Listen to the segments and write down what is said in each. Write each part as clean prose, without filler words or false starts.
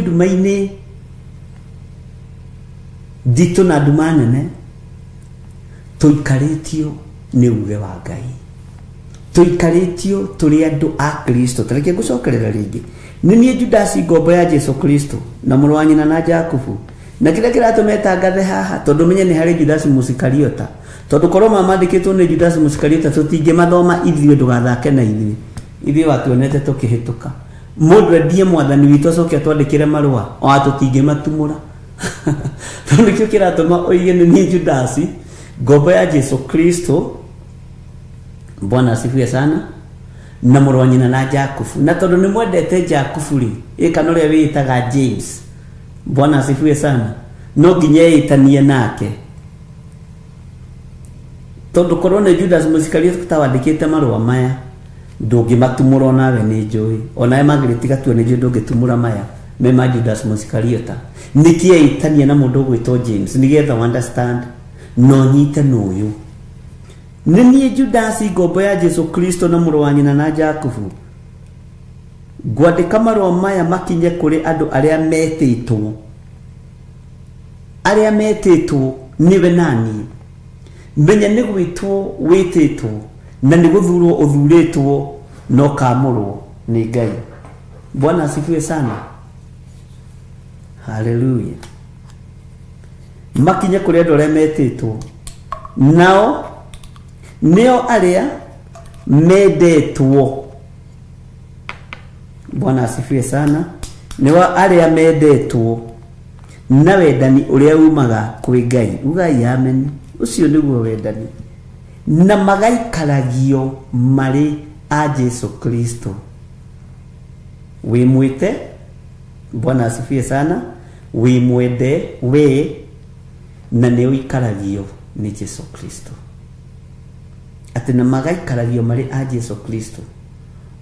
Nduma-inĩ nditũ na nduma nene, tũikarĩtio nĩ uge wa Ngai, tũikarĩtio tũrĩ andũ a Kristo. Tareke ngũcokerera rĩngĩ, nĩ niĩ Judasi ngombo ya Jesu Kristo na mũrũ wa nyina na Jakubu. Na kĩrĩa kĩratũma ĩtangathe haha, tondũ menye nĩ harĩ Judasi Mũsikariota, tondũ korwo mamandĩkĩtwo nĩ Judasi Mũsikariota tũtingĩmathoma ithuĩ. Ndũgathake na ithuĩ, ithuĩ watuonete tũkĩhĩtũka. Mũndũ endie mwathani witũ acoke atwandĩkĩre marũa, ona tũtingĩmatumũra. Tondũ nĩkĩo kĩratũma oige nĩ niĩ Judasi ngombo ya Jesu Kristo, Bwana asifiwe sana, na mũrũ wa nyina na Jakubu. Na tondũ nĩ mwendete Jakubu rĩ, ĩ kana ũrĩa wĩĩtaga James, Bwana asifiwe sana, no nginya ĩtanie nake, tondũ korwo nĩ Judas Mũsikariota wandĩkĩte marũa maya ndũngĩmatumũra onawe nĩ njũĩ, onawe Margaret Gatua nĩ njũĩ ndũngĩtumũra maya me ma Judas Mũsikariota. Nĩkĩ ĩtania na mũndũ ũgwĩtwo James? Nĩgetha understand no nyite nũyũ. Nĩ niĩ Judasi ngombo ya Jesu Kristo na mũrũ wa nyina na Jakubu, ngwandĩka marũa maya makinye kũrĩ andũ arĩa metĩtwo, arĩa metĩtwo nĩwe nani. Menya nĩ gwĩtwo wĩtĩtwo na nĩ gũthurwo ũthurĩtwo no kamũrwo nĩ Ngai. Bwana asifiwe sana, haleluya. Makinye kũrĩ andũ arĩa metĩtwo, nao nĩo arĩa mendetwo. Bwana asifiwe sana. Nĩo arĩa mendetwo na wendani ũrĩa umaga kwĩ Ngai. Ugai amen. Ũcio nĩguo wendani. Na magaikaragio marĩ a Jesu Kristo. Wĩ mwĩte, Bwana asifiwe sana, wĩ mwende we, na nĩ ũikaragio nĩ Jesu Kristo. Atĩ na magaikaragio marĩ a Jesu Kristo.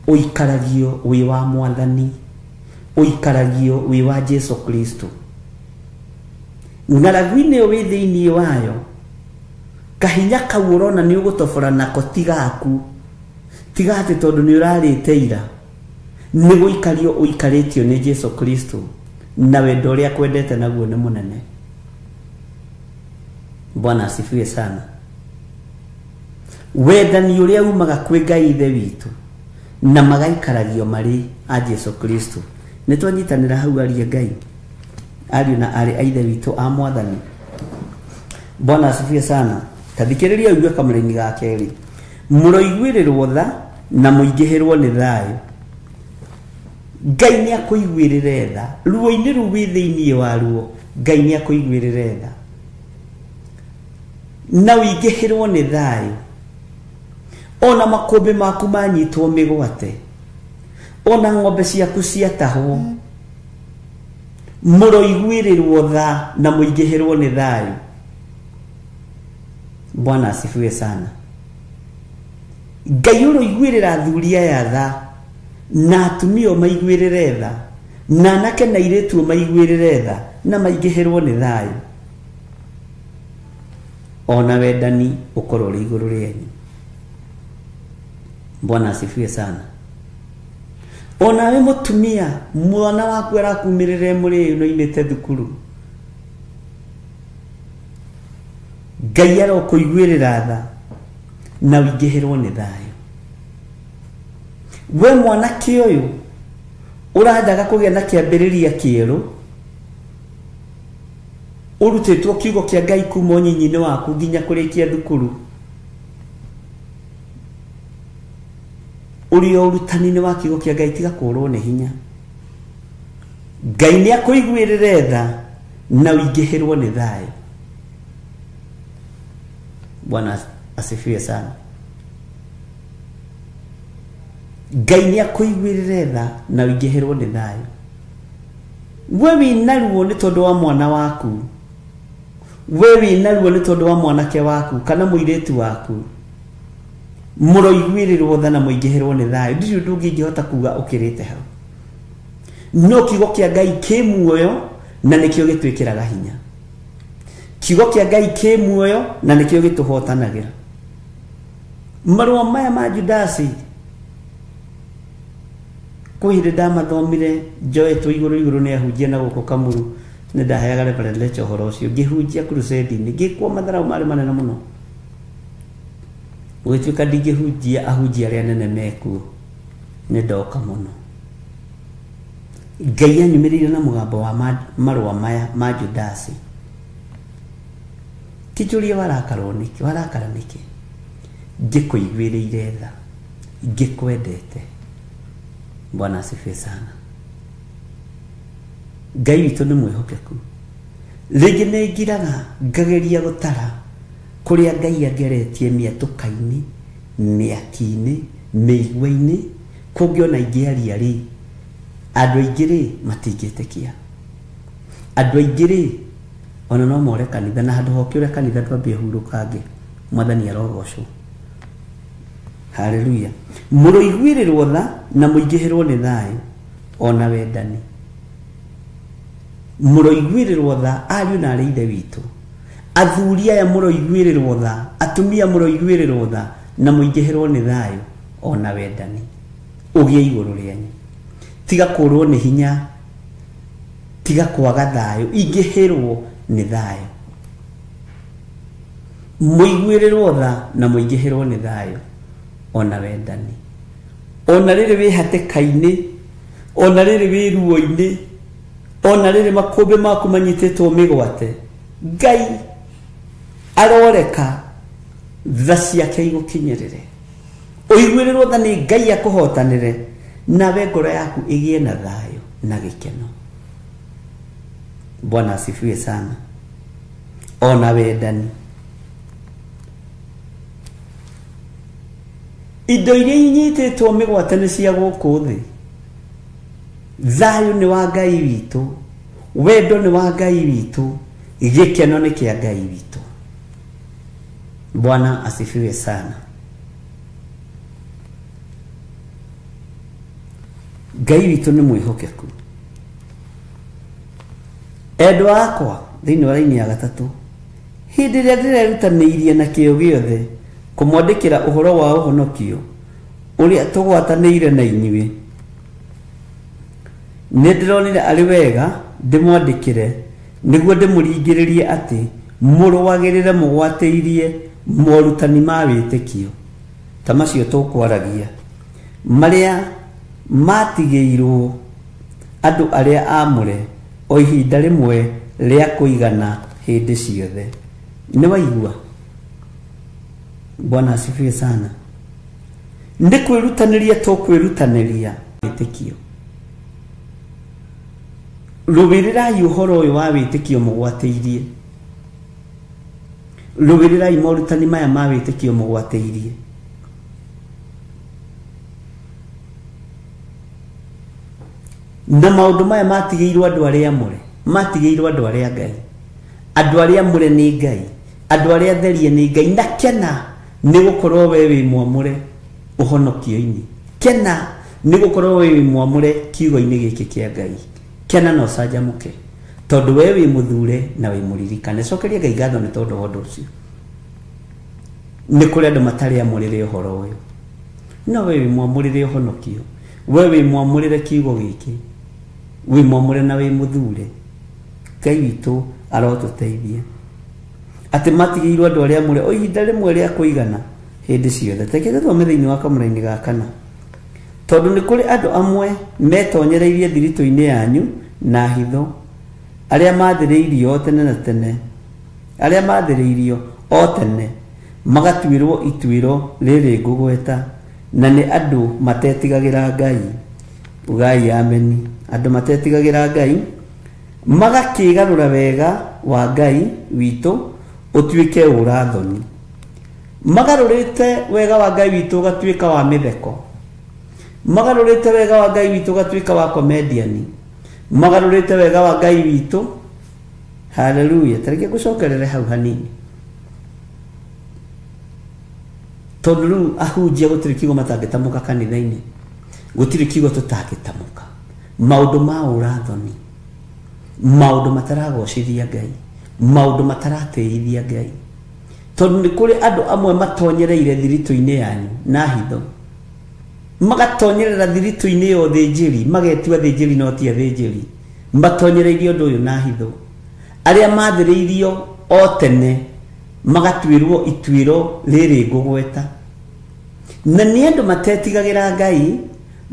Ũikaragio wĩ wa mwathani, ũikaragio wĩ wa Jesu Kristo. Ng'aragu-inĩ ĩyo wĩ thĩinĩ wayo, kahinya kau ũrona nĩ ũgũtobora nako ti gaku, tiga atĩ tondũ nĩ ũrarĩte ira, nĩ gũikario ũikarĩtio nĩ Jesu Kristo, na wendo ũrĩa akwendete naguo nĩ mũnene. Bwana asifiwe sana. Wendani ũrĩa umaga kwĩ Ngai Ithe witũ na magaikaragio marĩ a Jesu Kristo. Nĩ twanyitanĩra hau aria Ngai, ariũ na aarĩ a Ithe witũ a mwathani. Bwana asifiwe sana. Ta thikĩrĩria ũigue kamũraini ga kerĩ. Mũroiguĩrĩrwo tha na mũingĩhĩrwo nĩ thayũ. Ngai nĩ akũiguĩrĩre tha. Ruo-inĩ rũu wĩ thĩinĩ wa ruo, Ngai nĩ akũiguĩrĩre tha na ũingĩhĩrwo nĩ thayũ. Ona makũmbĩ maku manyitwo mĩgwate, ona ng'ombe ciaku ciatahwo, mũroiguĩrĩrwo tha na mũingĩhĩrwo nĩ thayũ. Bwana asifiwe sana. Ngai ũroiguĩrĩra athuri aya tha, na atumia maiguĩrĩre tha, na anake na airĩtu maiguĩrĩre tha, na maingĩhĩrwo nĩ thayũ. Ona wendani ũkorwo ũrĩ igũrũ rĩanyu. Bwana asifiwe sana. Ona we mũtumia, mwana waku arakumĩrĩre mũrĩu na oimĩte thukuru, Ngai arokũiguĩrĩra tha na ũingĩhĩrwo nĩ thayũ. We mwanake ũyũ ũrendaga kũgĩa na kĩambĩrĩria kĩerũ, ũrutĩtwo kiugo kĩa Ngai kuma ũnyinyi-inĩ waku nginya kũrĩkia thukuru, ũrĩ o ũrutani-inĩ wa kiugo kĩa Ngai, tiga kũũrwo nĩ hinya. Ngai nĩ akũiguĩrĩre tha na ũingĩhĩrwo nĩ thayũ. Bwana asifiwe sana. Ngai nĩ akũiguĩrĩre tha na ũingĩhĩrwo nĩ thayũ. We wĩna ruo nĩ tondũ wa mwana waku, we wĩna ruo nĩ tondũ wa mwanake waku kana mũirĩtu waku, mũroiguĩrĩrwo tha na mũingĩhĩrwo nĩ thayũ. Ndirĩ ũndũ ũngĩ ingĩhota kuga ũkĩrĩte hau. No kiugo kĩa Ngai kĩ muoyo na nĩkĩo gĩtwĩkĩraga hinya. Kiugo kĩa Ngai kĩ muoyo na nĩkĩo gĩtũhotanagĩra. Marũa maya ma Judasi Kwĩ hĩndĩ ndamathomire njoetwo igũrũ igũrũ nĩ ahunjia na gũkũ Kamuru, nĩ ndaheaga Reverend lecture ũhoro ũcio, ngĩhunjia crusade-inĩ, ngĩkwo matharau marĩ manene mũno. Gũgĩtuĩka ndingĩhunjia ahunjia arĩa anene mekuo, nĩ ndoka mũno. Ngai anyumĩrĩire na mũgambo wa marũa maya ma Judasi. Kĩnjũrie warakarwo nĩkĩ, warakara nĩkĩ? Ngĩkũiguĩrĩire tha, ngĩkwendete. Bwana asifiwe sana. Ngai witũ nĩ mwĩhokeku. Rĩngĩ nĩ ngiraga ngageria gũtara kũrĩa Ngai angeretie mĩatũka-inĩ, mĩaki-inĩ, mĩigua-inĩ, kũngĩ ona ingĩaria rĩ, andũ aingĩ rĩ matingĩtĩkia. Andũ aingĩ rĩ ona no more kanitha, na handũ hoke ũrĩa kanitha ndwambie hurũkange. Mwathani arogocwo. Haleluya. Mũroiguĩrĩrwo tha na mũingĩhĩrwo nĩ thayũ ona wendani. Mũroiguĩrĩrwo tha ariũ na arĩ ithe witũ. Athuri aya mũroiguĩrĩrwo tha, atumia mũroiguĩrĩrwo tha na mũingĩhĩrwo nĩ thayũ ona wendani. Ũgĩe igũrũ rĩanyu. Tiga kũrwo nĩ hinya, tiga kwaga thayũ, ingĩhĩrwo nĩ thayũ. Mũiguĩrĩrwo tha na mũingĩhĩrwo nĩ thayũ ona wendani. Ona rĩrĩ wĩ hatĩka-inĩ, ona rĩrĩ wĩ ruo-inĩ, ona rĩrĩ makũmbĩ maku manyitĩtwo mĩgwate, Ngai aroreka tha ciake igũkinyĩrĩre. Ũiguĩrĩrwo tha nĩ Ngai akũhotanĩre, nawe ngoro yaku ĩgĩe na thayũ na gĩkeno. Bwana asifiwe sana. Ona wendani. Indo iria inyitĩtwo mĩgwate nĩ cia gũkũ thĩ. Thayũ nĩ wa Ngai witũ, wendo nĩ wa Ngai witũ, gĩkeno nĩ kĩa Ngai witũ. Bwana asifiwe sana. Ngai witũ nĩ mwĩhokeku. Endwa akwa thĩinĩ wa raini ya gatatũ, hĩndĩ ĩrĩa ndĩrerutanĩirie na kĩyo gĩothe kũmwandĩkĩra ũhoro wa ũhonokio ũrĩa tũgwatanĩire na inyuĩ, nĩ ndĩronire arĩ wega ndĩmwandĩkĩre nĩguo ndĩmũringĩrĩrie atĩ mũrũagĩrĩre mũgwatĩirie morutani ma wĩtĩkio ta macio tũkwaragia, marĩa matigĩirwo andũ arĩa aamũre o ihinda rĩmwe rĩa kũigana hĩndĩ ciothe. Nĩ waigua? Bwana asifiwe sana. Nĩ kwĩrutanĩria tũkwĩrutanĩria wĩtĩkio. Rũĩrĩrai ũhoro ũyũ wa wĩtĩkio mũgwatĩirie. Rũĩrĩrai morutani maya ma wĩtĩkio mũgwatĩirie. Na maũndũ maya matigĩirwo andũ arĩa amũre, matigĩirwo andũ arĩa Ngai. Andũ arĩa amũre nĩ Ngai, andũ arĩa atherie nĩ Ngai. Na kena nĩ gũkorwo we wĩ mwamũre ũhonokio-inĩ. Kena nĩ gũkorwo we wĩ mwamũre kiugo-inĩ gĩkĩ kĩa Ngai. Kena na ũcanjamũke tondũ we wĩ mũthure na wĩ mũririkane. Cokeria Ngai ngatho nĩ tondũ wa ũndũ ũcio. Nĩ kũrĩ andũ matarĩ amũrĩre ũhoro ũyũ, no we wĩ mwamũrĩre ũhonokio, we wĩ mwamũrĩre kiugo gĩkĩ, wĩ mwamũre na wĩ mũthure. Ngai witũ arotũteithia atĩ matigĩirwo andũ arĩa amũre o ihinda rĩmwe rĩa kũigana hĩndĩ ciothe. Reke tũthome thĩinĩ wa kamũra-inĩ ga kana, tondũ nĩ kũrĩ andũ amwe metonyereirie thiritũ-inĩ yanyu na hitho, arĩa maathĩrĩirio tene na tene, arĩa maathĩrĩirio o tene magatuĩrwo ituĩro rĩrĩ ngũgweta, na nĩ andũ matetigagĩra Ngai. Ugai ameni. Andũ matetigagĩra Ngai magakĩgarũra wega wa Ngai witũ ũtuĩke ũrathoni. Magarũrĩte wega wa Ngai witũ ũgatuĩka wa mĩtheko. Magarũrĩte wega wa Ngai witũ ũgatuĩka wa comedian. Magarũrĩte wega wa Ngai witũ. Haleluya. Tareke ngũcokerere hau hanini, tondũ rĩu ahunjia gũtirĩ kiugo matangĩtamũka kanitha-inĩ, gũtirĩ kiugo tũtangĩtamũka. Maũndũ ma ũrathoni, maũndũ mataragocithia Ngai, maũndũ mataratĩithia Ngai. Tondũ nĩ kũrĩ andũ amwe matonyereire thiritũ-inĩ yanyu na hitho, Magatonyerera thiritũ-inĩ ya ũthĩnjĩri, magetua thĩnjĩri no ti athĩnjĩri. Matonyereirie ũndũ ũyũ na hitho. Arĩa mathĩrĩirio o tene magatuĩrwo ituĩro rĩrĩ ngũgweta. Na nĩ andũ matetigagĩra Ngai,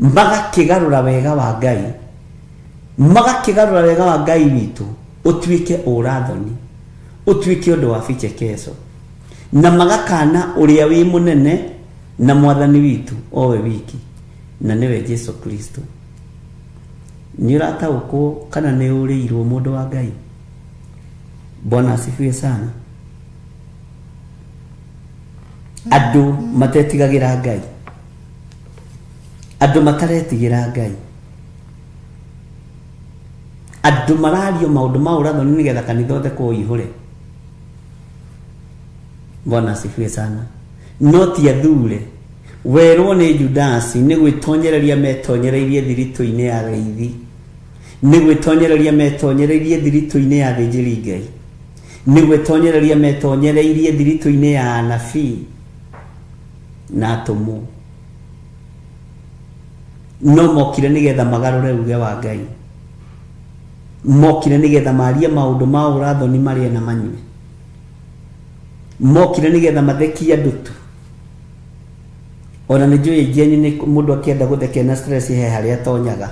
magakĩgarũra wega wa Ngai. Magakĩgarũra wega wa Ngai witũ ũtuĩke ũrathoni, ũtuĩke ũndũ wa vichekesho. Na magakana ũrĩa wĩ mũnene na mwathani witũ owe wiki, na nĩwe Jesu Kristo. Nĩ ũrataũkwo kana nĩ ũrĩirwo mũndũ wa Ngai? Bwana asifiwe sana. Andũ matetigagĩra Ngai, andũ mataretigĩra Ngai, andũ marario maũndũ ma ũrathoni nĩgetha kanitha ũthekwo ũihũre. Bwana asifiwe sana. No ti athure werwo nĩ Judasi nĩ gwĩtonyereria metonyereirie thiritũ-inĩ ya reithi, nĩ gwĩtonyereria metonyereirie thiritũ-inĩ ya thĩnjĩri Ngai, nĩ gwĩtonyereria metonyereirie thiritũ-inĩ ya anabii na atũmwo. No mokire nĩgetha magarũre uge wa Ngai, mokire nĩgetha marie maũndũ ma ũrathoni marĩe na manyue, mokire nĩgetha mathekie andũ tu. Ona nĩ njũĩ aingĩ anyu nĩ mũndũ akĩenda gũthekia na stress he harĩa atonyaga,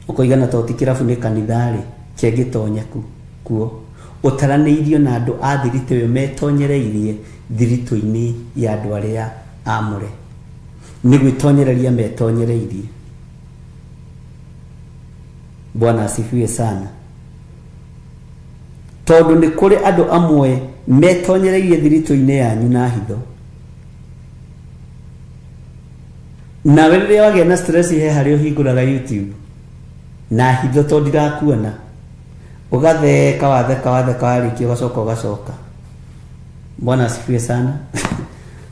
ũkoigana to ti kĩrabu nĩ kanitha-rĩ, kĩangĩtonya kuo. Ũtaranĩirio na andũ a thiritũ ĩyo metonyereirie thiritũ-inĩ ya andũ arĩa amũre, nĩ gwĩtonyereria metonyereirie. Bwana asifiwe sana. Tondũ nĩ kũrĩ andũ amwe metonyereirie thiritũ-inĩ yanyu na hitho. Nawe rĩrĩa wagĩa na stress he harĩa ũhingũraga YouTube na hitho tondũ ndirakuona, ũgatheka watheka watheka warĩkia ũgacoka ũgacoka. Bwana asifiwe sana.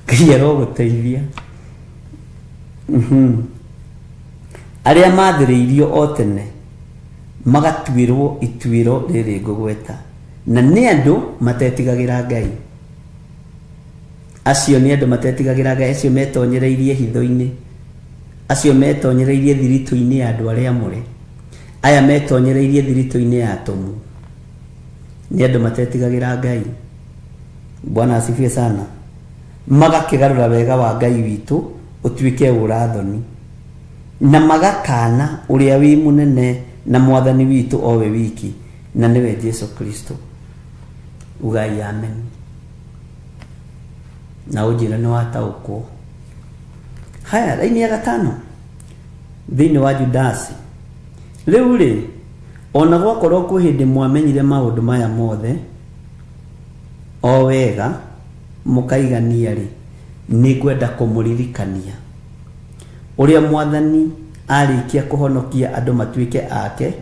Ngai arogũteithia. Arĩa mathĩrĩirio o tene magatuĩrwo ituĩro rĩrĩ ngũgweta, na nĩ andũ matetigagĩra Ngai. Acio nĩ andũ matetigagĩra Ngai, acio metonyereirie hitho-inĩ, acio metonyereirie thiritũ-inĩ ya andũ arĩa amũre, aya metonyereirie thiritũ-inĩ ya atũmwo, nĩ andũ matetigagĩra Ngai. Bwana asifiwe sana. Magakĩgarũra wega wa Ngai witũ ũtuĩke ũrathoni, na magakana ũrĩa wĩ mũnene na mwathani witũ owe wiki, na nĩwe Jesu Kristo. Ugai amen. Na ũnjĩre nĩ wataũkwo. Haya, raini ya gatano thĩinĩ wa Judasi. Rĩu rĩ, ona gwakorwo kwĩ hĩndĩ mwamenyire maũndũ maya mothe o wega mũkaigania rĩ, nĩ ngwenda kũmũririkania ũrĩa mwathani arĩkia kũhonokia andũ matuĩke ake,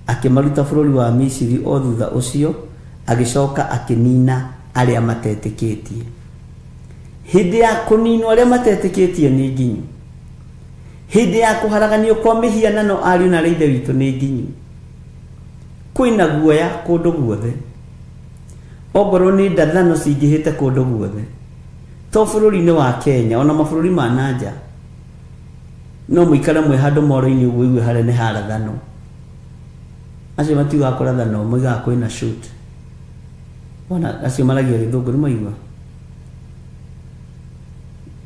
akĩmaruta bũrũri wa Misiri, o thutha ũcio agĩcoka akĩnina arĩa matetĩkĩtie. Hĩndĩ ya kũninwo arĩa matetĩkĩtie nĩ nginyu, hĩndĩ ya kũharaganio kwa mĩhianano ariũ na ithe witũ nĩ nginyu. Kwĩna guoya kũndũ guothe, ongorwo nĩ ndathano cingĩhĩte kũndũ guothe, to bũrũri-inĩ wa Kenya ona mabũrũri ma nanja, no mũikare mwĩ handũ moro-inĩ ũguo ũigue harĩa nĩ harathano. Acio matiugaga kũrathano, moigaga kwĩna shoot. Ona acio maragia gĩthũngũ nĩ maigua.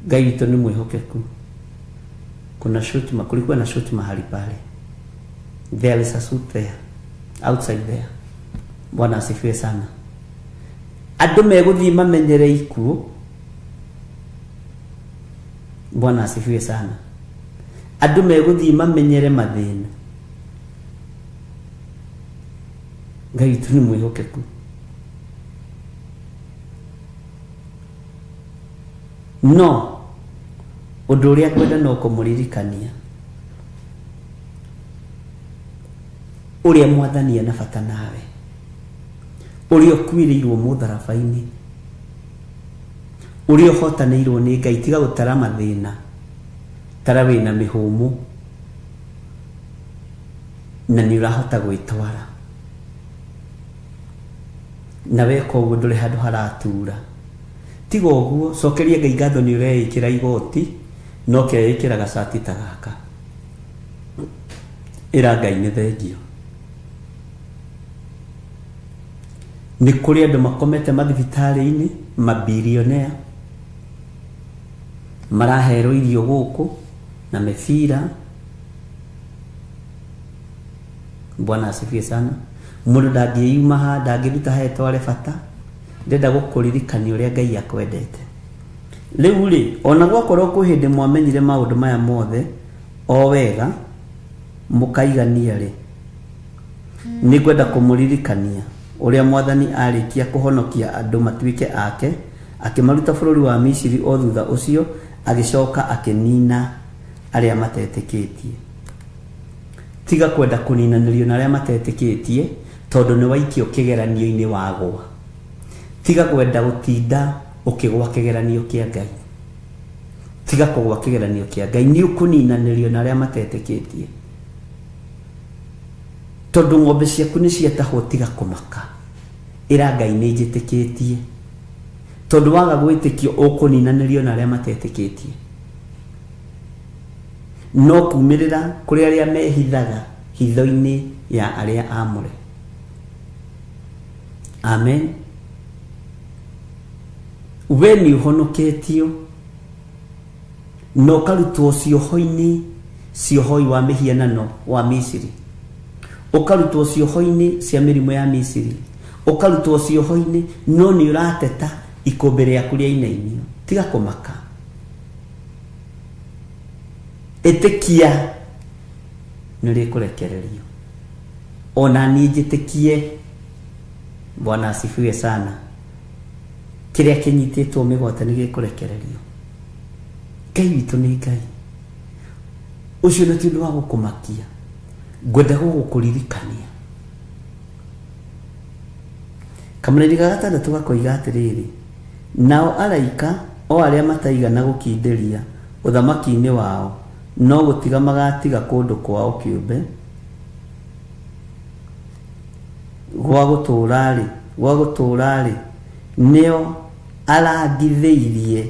Ngai witũ nĩ mwĩhokeku. Kuna shoot, kulikuwa na shoot mahali pale. There is a shoot there, outside there. Bwana asifiwe sana. Andũ megũthiĩ mamenyere ikuũ. Bwana asifiwe sana. Andũ megũthiĩ mamenyere mathĩna. Ngai witũ nĩ mwĩhokeku. No ũndũ ũrĩa ngwenda no kũmũririkania ũrĩa mwathani ena bata nawe, ũrĩa ũkuĩrĩirwo mũtharaba-inĩ, ũrĩa ũhotanĩirwo nĩ Ngai. Tiga gũtara mathĩna, tara wĩna mĩhũmũ na nĩ ũrahota gwĩtwara, na weka ũguo ndũrĩ handũ haratura. Tiga ũguo, cokeria Ngai ngatho nĩ ũreĩkĩra igoti No keĩkĩraga cati ta gaka. Ĩra Ngai nĩ thengio. Nĩ kũrĩ andũ makomete mathibitarĩ-inĩ, mabilionea, maraherwo irio gũkũ na mĩbira. Bwana asifiwe sana. Mũndũ ndangĩyuma ha, ndangĩruta ha etware bata. Ndĩrenda gũkũririkania ũrĩa Ngai akwendete. Rĩu rĩ, ona gwakorwo kwĩ hĩndĩ mwamenyire maũndũ maya mothe o wega mũkaigania rĩ, nĩngwenda kũmũririkania ũrĩa Mwathani arĩkia kũhonokia andũ matuĩke ake, akĩmaruta bũrũri wa Misiri, o thutha ũcio agĩcoka akĩnina arĩa matetĩkĩtie. Tiga kwenda kũninanĩrio na arĩa matetĩkĩtie, tondũ nĩ waikio kĩgeranio-inĩ wagwa. Tiga kwenda gũtinda ũkĩgwa kĩgeranio kĩa Ngai. Tiga kũgwa kĩgeranio kĩa Ngai, nĩ ũkũninanĩrio na arĩa matetĩkĩtie. Tondũ ng'ombe ciaku nĩ ciatahwo, tiga kũmaka. Ĩra Ngai nĩ njĩtĩkĩtie. Tondũ waga gwĩtĩkio ũkũninanĩrio na arĩa matetĩkĩtie. No kumĩrĩra kũrĩ arĩa mehithaga hitho-inĩ ya arĩa aamũre. Amen. We nĩ ũhonoketio na ũkarutwo cioho-inĩ, ciohoi wa mĩhianano wa Misiri, ũkarutwo cioho-inĩ cia mĩrimũ ya Misiri, ũkarutwo cioho-inĩ, no nĩ ũrateta ikũmbĩ rĩaku rĩainainio. Tiga kũmaka. Ĩtĩkia nĩ rĩkũrekererio. Ona niĩ njĩtĩkie. Bwana asifiwe sana. Kĩrĩa kĩnyitĩtwo mĩgwate nĩ gĩkũrekererio. Ngai witũ nĩ Ngai. Ũcio nĩ ti ũndũ wa gũkũmakia. Ngwenda gũgũkũririkania. Kamũraini ga gatandatũ gakoiga atĩrĩrĩ, nao araika o arĩa mataigana gũkindĩria ũthamaki-inĩ wao, no gũtiga magatiga kũndũ kwao kĩũmbe gwa gũtũũra-rĩ, nĩo arangithĩirie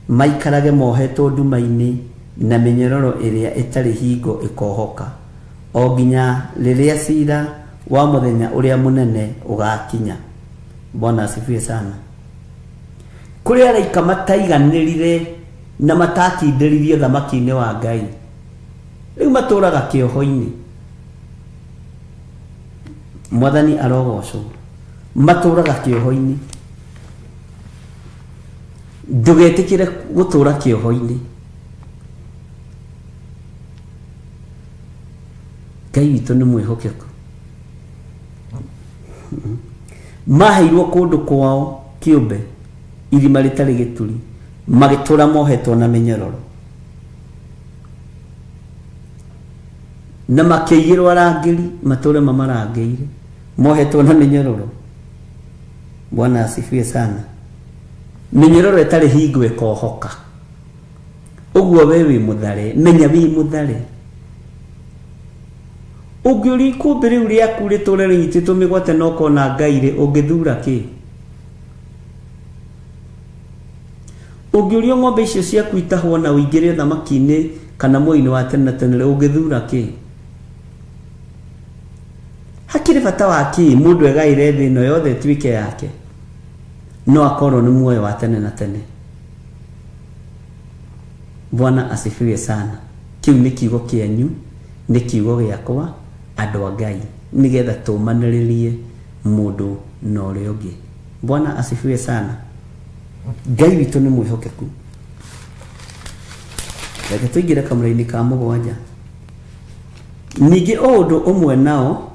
maikarage mohetwo nduma-inĩ na mĩnyororo ĩrĩa ĩtarĩ hingo ĩkohoka, o nginya rĩrĩa cira wa mũthenya ũrĩa mũnene ũgakinya. Bwana asifiwe sana. Kũrĩ araika mataiganĩrire na matakindĩririe ũthamaki-inĩ wa Ngai, rĩu matũraga kĩoho-inĩ. Mwathani arogocwo. Matũraga kĩoho-inĩ. Ndũgetĩkĩre gũtũra kĩoho-inĩ. Ngai witũ nĩ mwĩhokeku. Maheirwo kũndũ kwao kĩũmbe, irima rĩtarĩ gĩturi, magĩtũra mohetwo na mĩnyororo, na makĩigĩrwo arangĩri matũre mamarangĩire, mohetwo na mĩnyororo. Bwana asifiwe sana. Mĩnyororo ĩtarĩ hingo ĩkohoka. Ũguo we wĩ mũthare, menya wĩ mũthare. Ũngĩũria ikũmbĩ rĩu rĩaku rĩtũre rĩnyitĩtwo mĩgwate na ũkona Ngai rĩ, ũngĩthura kĩ? Ũngĩũrio ng'ombe icio ciaku itahwo na ũingĩre ũthamaki-inĩ kana muoyo-inĩ wa tene na tene rĩ, ũngĩthura kĩ? Hakĩrĩ bata wa kĩ mũndũ egaĩre thĩ ĩno yothe ĩtuĩke yake, no akorwo nĩ muoyo wa tene na tene? Bwana asifiwe sana. Kĩu nĩ kiugo kĩanyu, nĩ kiugo gĩakwa, andũ a Ngai, nĩgetha tũmanĩrĩrie mũndũ na ũrĩa ũngĩ. Bwana asifiwe sana. Ngai witũ nĩ mwĩhokeku. Reke tũingĩre kamũra-inĩ ka mũgwanja. Ningĩ o ũndũ ũmwe nao,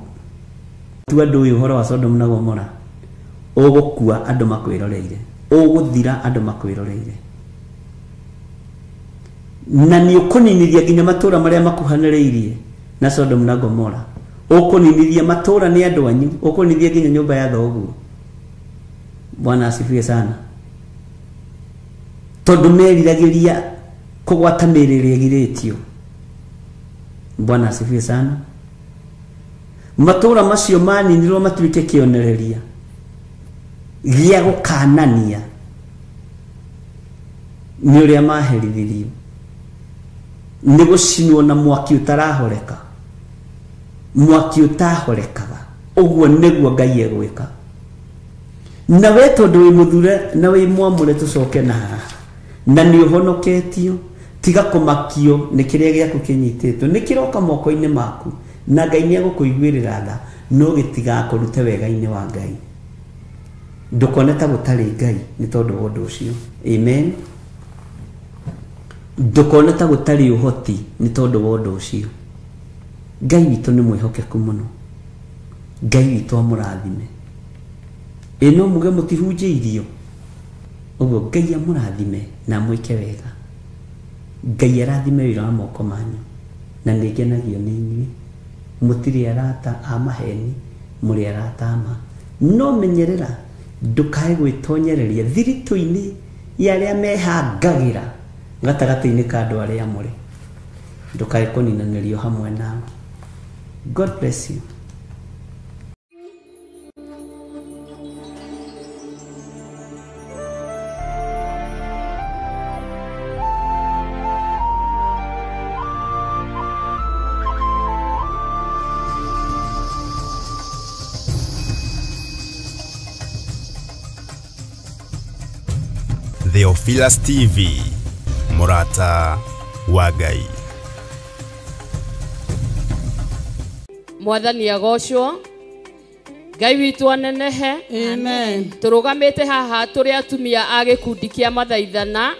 tua andũ ũyũ ũhoro wa Sodom na Gomora, ũgũkua andũ makwĩroreire, ũgũthira andũ makwĩroreire, na nĩ ũkũninithia nginya matũra marĩa makuhanĩrĩirie na Sodom na Gomora. Ũkũninithia matũra nĩ andũ anyu, ũkũninithia nginya nyũmba ya thoguo. Bwana asifiwe sana. Tondũ meriragĩria kũgwata mĩĩrĩ ĩrĩa ĩgirĩtio. Bwana asifiwe sana. Matũra macio maninirwo matuĩke kĩonereria gĩa gũkanania nĩ ũrĩa maherithirio. Nĩ gũcinwo na mwaki ũtarahoreka, mwaki ũtahorekaga. Ũguo nĩguo Ngai egwĩka. Na we tondũ wĩ mũthure na wĩ mwamũre, tũcoke na haha na nĩ ũhonoketio, tiga kũmakio nĩ kĩrĩa gĩaku kĩnyitĩtwo, nĩ kĩroka moko-inĩ maku na Ngai nĩ egũkũiguĩrĩra tha, no gĩtigakũrute wega-inĩ wa Ngai. Ndũkone ta gũtarĩ Ngai nĩ tondũ wa ũndũ ũcio. Amen. Ndũkone ta gũtarĩ ũhoti nĩ tondũ wa ũndũ ũcio. Ngai witũ nĩ mwĩhokeku mũno. Ngai witũ amũrathime. Ĩ no muge mũtihunjĩirio. Ũguo Ngai amũrathime na amwĩke wega. Ngai arathime wĩra wa moko manyu, na nĩ ngenagio nĩ inyuĩ. Mũtirĩ arata a maheni, mũrĩ arata a ma. No menyerera ndũkae gwĩtonyereria thiritũ-inĩ ya arĩa mehangagĩra gatagatĩ-inĩ ka andũ arĩa amũre. Ndũkae kũninanĩrio hamwe nao. God bless you. Theophilus TV, Murata wa Ngai. Mwathani agocwo, Ngai witũ anenehe. Amen. Tũrũgamĩte haha tũrĩ atumia a gĩkundi kĩa mathaithana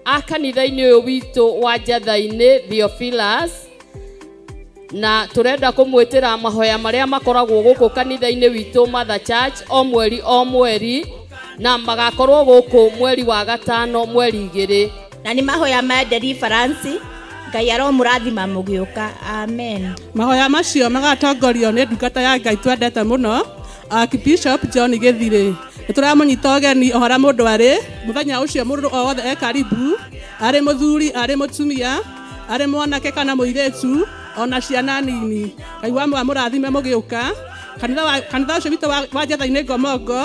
a kanitha-inĩ ũyũ witũ wa Njatha-inĩ Theophilus, na tũrenda kũmwĩtĩra mahoya marĩa makoragwo gũkũ kanitha-inĩ witũ Mother Church o mweri o mweri, na magakorwo gũkũ mweri wa gatano mweri 2. Na nĩ mahoya ma deliverance. Ngai aromũrathima mũgĩũka. Amen. Mahoya macio magatongorio nĩ ndungata ya Ngai twendete mũno, Archbishop John Gĩthirĩ. Nĩ tũramũnyita ũgeni o harĩa mũndũ arĩ mũthenya ũcio, mũndũ o wothe e karibu, arĩ mũthuri, arĩ mũtumia, arĩ mwanake kana mũirĩtu, ona ciana nini. Ngai wa mũrathime mũgĩũka. Kanitha ũcio witũ wa Njatha-inĩ Ngomongo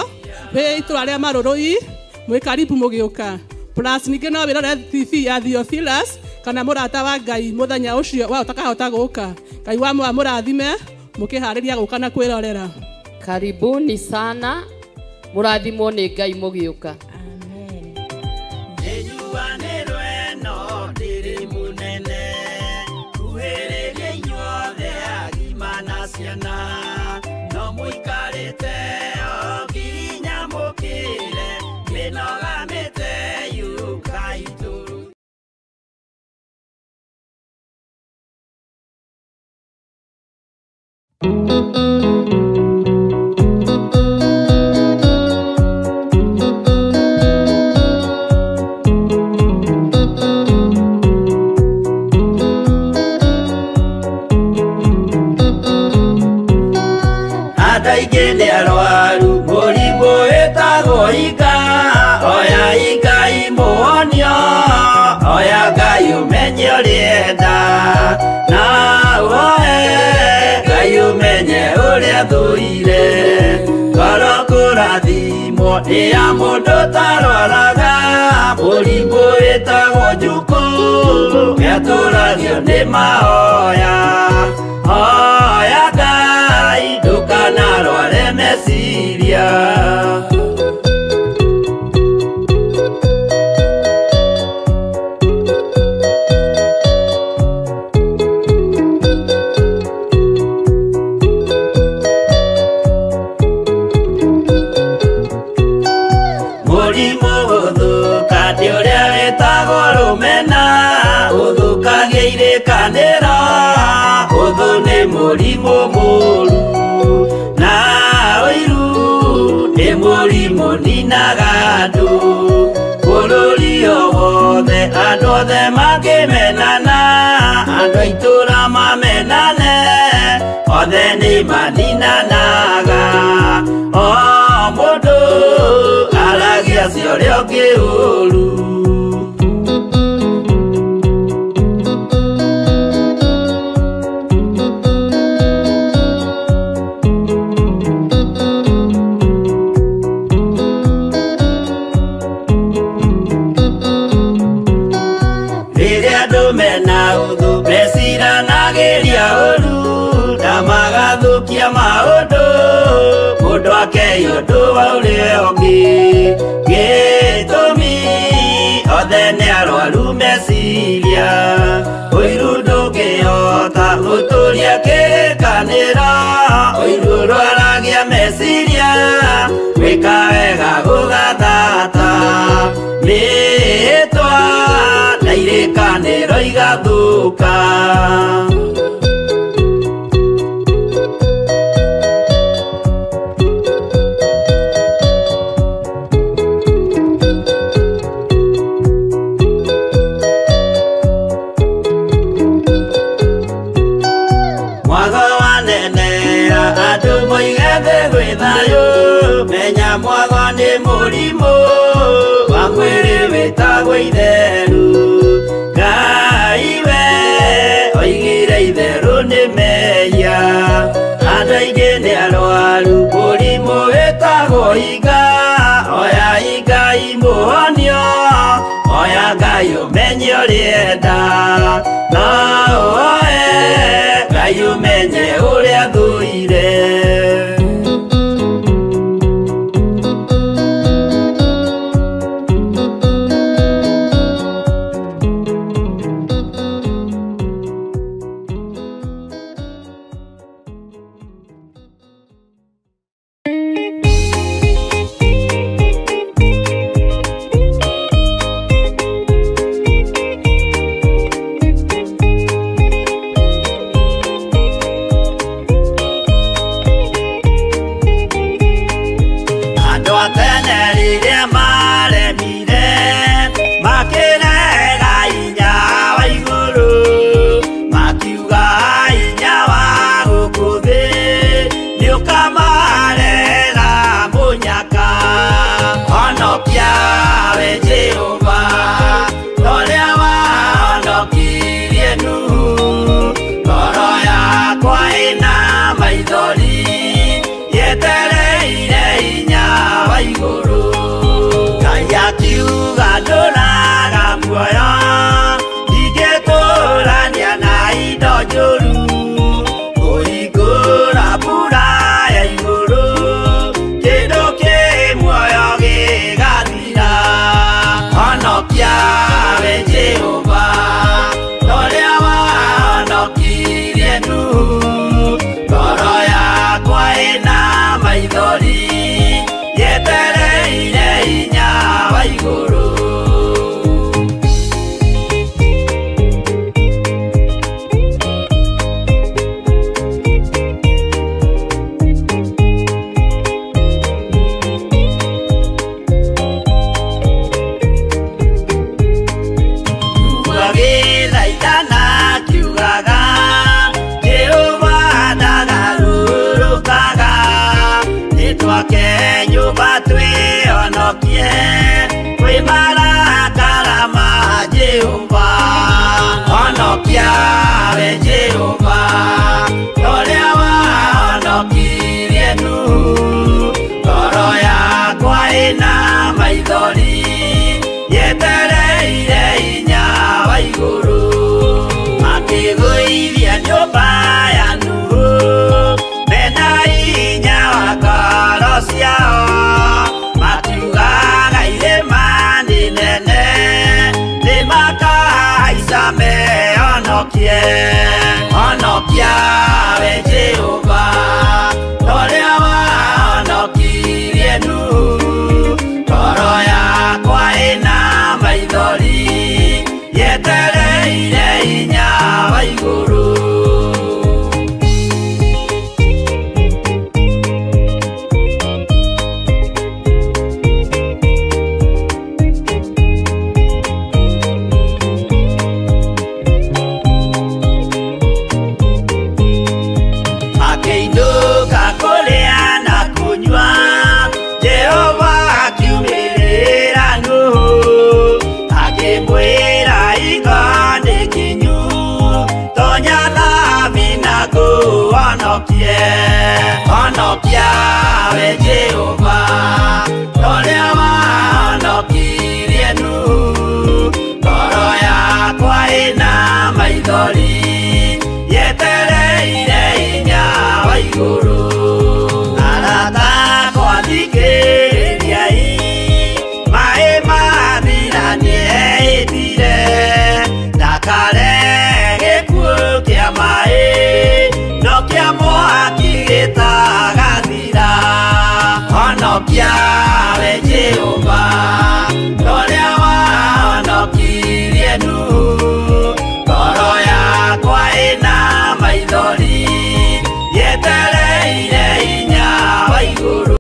wĩ itũra rĩa Marũrũi, mwĩ karibu mũgĩũka. Plus ningĩ no wĩrore TV ya Theophilus kana mũrata wa Ngai mũthenya ũcio wa ũtakahota gũka. Ngai wa mũrathime mũkĩharĩria gũka na kwĩrorera. Karibuni sana, mũrathimwo nĩ Ngai mũgĩũka. Amen. Ya mũndũ tarwaraga mũrimũ wĩtagwo njukũ, gĩatũragio nĩ mahoya. Hoya Ngai ndũkanarware meciria. Kanera ũthũ nĩ mũrimũ mũru, na ũiru nĩ mũrimũ ninaga andũ. Bũrũri o wothe andũ othe makĩmenana, andũ a itũũra mamenane, othe nĩ maninanaga. O mũndũ aragia cia ũrĩa ũngĩ ũru. Gũthũkia maũndũ mũndũ akei ũndũ wa ũrĩa ũngĩ gĩtũmi othe nĩ arwaru meciria ũiru ndũngĩhota gũtũria kĩrĩkanĩro ũiru ũrwaragia meciria gwĩka wega gũgathata mĩĩtwa na irĩkanĩro igathũka. Menya mwago nĩ mũrimũ wa mwĩrĩ wĩtagwo itheru Ngai we oigire itherũ nĩ mehia andũ aingĩ nĩ arwaru mũrimũ wĩtagwo iga oya Ngai mũhonio oya Ngai ũmenye ũrĩa enda no oe Ngai ũmenye ũrĩa thũire.